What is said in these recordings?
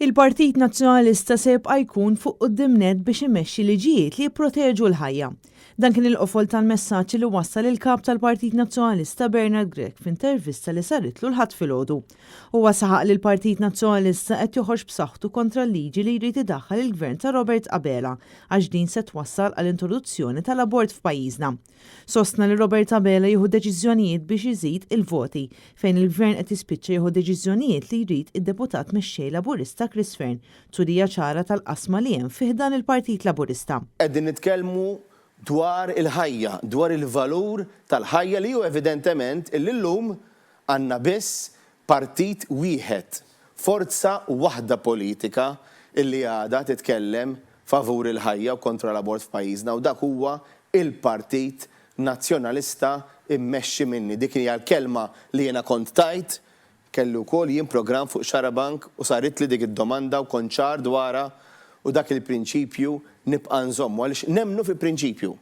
Il-Partit Nazzjonalista se jibqa' jkun fuq quddiem nett biex imexxi liġijiet li jipproteġu l-ħajja. Dan kien il-qofol tal-messaġġ li wassal il-Kap tal-Partit Nazzjonalista Bernard Grech f'intervista li saritlu l-Ħadd filgħodu. Huwa saħaq li l-Partit Nazzjonalista qed joħroġ b'saħħtu kontra l-liġi li jrid idaħħal il-Gvern ta' Robert Abela għax din se twassal għal introduzzjoni tal-abort f'pajjiżna. Sostna li Robert Abela jieħu deċiżjonijiet biex iżid il-voti, fejn il-Gvern qed jispiċċa jieħu deċiżjonijiet li jrid id-Deputat Mexxej Laburista Chris Fearne, turija ċara tal-qasma li hemm fi ħdan il-Partit Laburista. Qegħdin nitkellmu dwar il-ħajja, dwar il-valur tal-ħajja li hu evidentement illi llum għandna biss partit wieħed, forza waħda politika illi għadha titkellem favur il-ħajja u kontra l-abort f'pajjiżna u dak huwa il-Partit Nazzjonalista mmexxi minni. Dik hija l-kelma li jiena kont tajt. Kelli wkoll jien programm fuq Xarabank u saritli dik id-domanda u kont ċar dwarha u dak il-prinċipju nibqa' nżommu għaliex nemmnu fi prinċipju.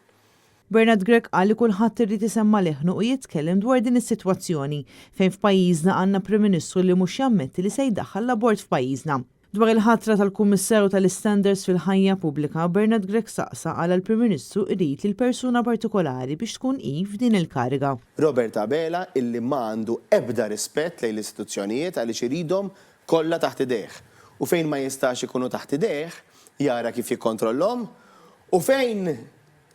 Bernard Grech qal li kulħadd irid isemma' leħnu u jitkellem dwar din is-sitwazzjoni fejn f'pajjiżna għandna Prim Ministru li mhux jammetti li se jdaħħal l-abort f'pajjiżna. Dwar il-ħatra tal-Kummissarju tal-Istandards fil-Ħajja Pubblika, Bernard Grech saqsa għala l-Prim Ministru jrid lil persuna partikolari biex tkun hi f'din il-kariga. Robert Abela illi ma għandu ebda rispett lejn l-istituzzjonijiet għaliex iridhom kollha taħt idejh u fejn ma jistax ikunu taħt idejh jara kif jikkontrollhom u fejn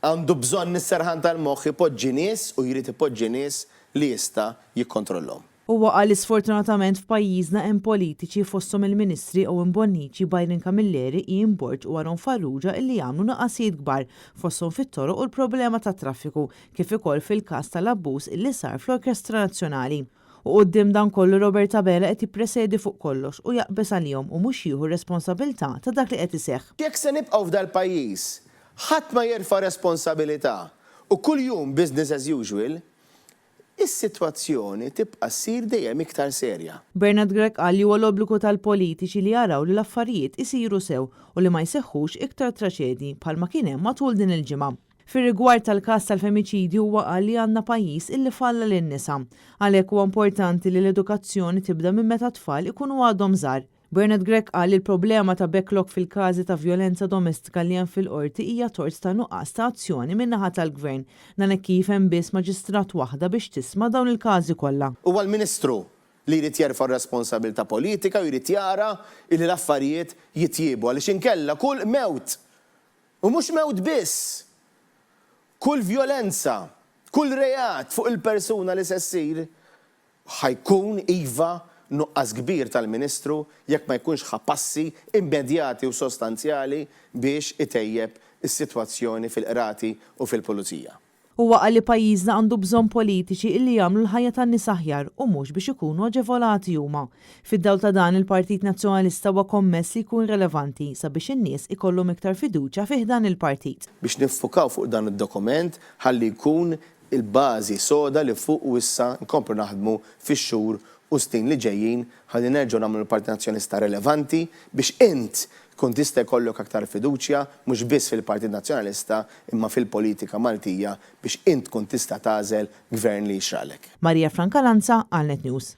għandu bżonn is-serħan tal-moħħ ipoġġi nies u jrid ipoġġi nies li jista' jikkontrollhom. Huwa qal li sfortunatament f'pajjiżna hemm politiċi fosthom il-Ministri Owen Bonnici, Byron Camilleri, Ian Borg u Aaron Farrugia illi jagħmlu nuqqasijiet kbar fosthom fit-toroq u l-problema tat-traffiku kif ukoll fil-każ tal-abbuż illi sar fl-Orkestra Nazzjonali. U quddiem dan kollu Robert Abela qed jippresedi fuq kollox u jaqbeż għalihom u mhux jieħu r-responsabilità ta' dak li qed iseħħ. Jekk se nibqgħu f'dal-pajjiż ħadd ma jerfa' responsabilità u kuljum business as usual, is-sitwazzjoni tibqa' ssir dejjem iktar serja. Bernard Grech qal li huwa l-obbligu tal-politiċi li jaraw li l-affarijiet isiru sew u li ma jseħħux iktar traċedji bħalma kien hemm matul din il-ġimgħa. Fir-rigward tal-każ tal-femiċidju huwa qal li għandna pajjiż illi falla lin-nisa. Għalhekk huwa importanti li l-edukazzjoni tibda minn meta t-tfal ikunu għadhom żgħar. Bernard Grech qal li l-problema ta' backlog fil-każi ta' vjolenza domestika li hemm fil-Qorti hija tort ta' nuqqas ta' azzjoni min-naħa tal-Gvern. Dan hekk kif hemm biss maġistrat waħda biex tisma' dawn il-każi kollha. Huwa l-Ministru li jrid jerfa' r-responsabilità politika u jrid jara illi l-affarijiet jitjiebu għaliex inkella kull mewt, u mhux mewt biss, kull vjolenza, kull reat fuq il-persuna li se ssir, Ħa jkun, iva, nuqqas kbir tal-Ministru jekk ma jkunx ħa passi immedjati u sostanzjali biex itejjeb is-sitwazzjoni fil-Qrati u fil-Pulizija. Huwa qal li pajjiżna għandu bżonn politiċi illi jagħmlu l-ħajja tan-nies aħjar u mhux biex ikunu aġevolati huma. Fid-dawl ta' dan, il-Partit Nazzjonalista huwa kommess li jkun relevanti sabiex in-nies ikollhom iktar fiduċja fi ħdan il-partit. Biex niffukaw fuq dan id-dokument ħalli jkun il-bażi soda li fuqu issa nkomplu naħdmu fix-xhur u snin li ġejjin ħalli nerġgħu nagħmlu l-Partit Nazzjonalista relevanti biex int tkun tista' jkollok aktar fiduċja mhux biss fil-Partit Nazzjonalista imma fil-politika Maltija biex int tkun tista' tagħżel Gvern li jixraqlek. Maria Francalanza għal Net News.